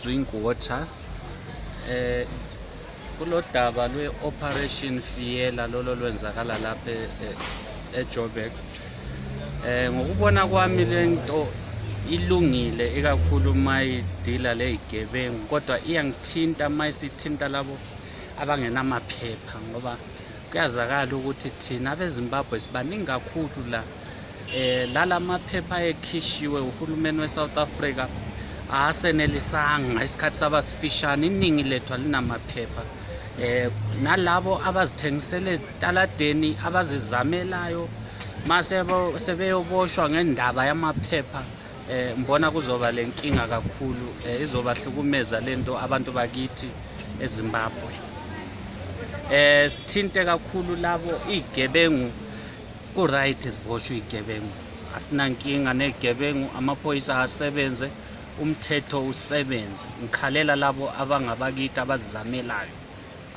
Drink Water kulodaba lwe-Operation Fiela lolo lwenzakala lapha eJoburg. Ngokubona kwami lento ilungile ikakhulu mayidila lezigebengu, kodwa iyangithinta mayisithinta labo abangenamaphepha, ngoba kuyazakala ukuthi thina abeZimbabwe sibaningi kakhulu la. Lalamaphepha ayekhishiwe uhulumeni weSouth Africa asenelisanga isikhathi sabasifishane, iningi lethu alinamaphepha. Nalabo abazithengisela ezitaladeni abazizamelayo mase sebeyoboshwa ngendaba yamaphepha, mbona kuzoba lenkinga kakhulu, izobahlukumeza lento abantu bakithi eZimbabwe. Sithinte kakhulu labo izigebengu, ku right ziboshwe izigebengu, asinankinga nezigebengu, amaphoyisa asebenze, umthetho usebenze. Ngikhalela labo abangabakithi abazizamelayo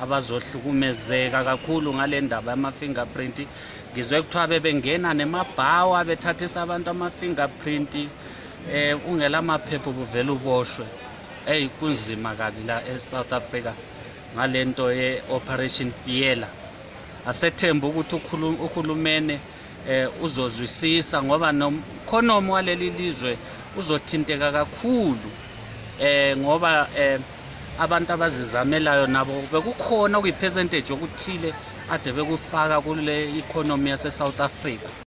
abazohlukumezeka kakhulu ngale ndaba yama-fingerprint. Ngizwe kuthiwa bebengena nemabhawa bethathisa abantu ama-fingerprint, ungela maphepha ubuvela uboshwe. Kunzima kabi la eSouth Africa ngalento ye-Operation Fiela. Asethemba ukuthi uhulumene uzozwisisa, ngoba nomkhonomi waleli lizwe uzothinteka kakhulu, ngoba abantu abazizamelayo nabo bekukhona okuyi-percentage okuthile ade bekufaka kule economy yase-South Africa.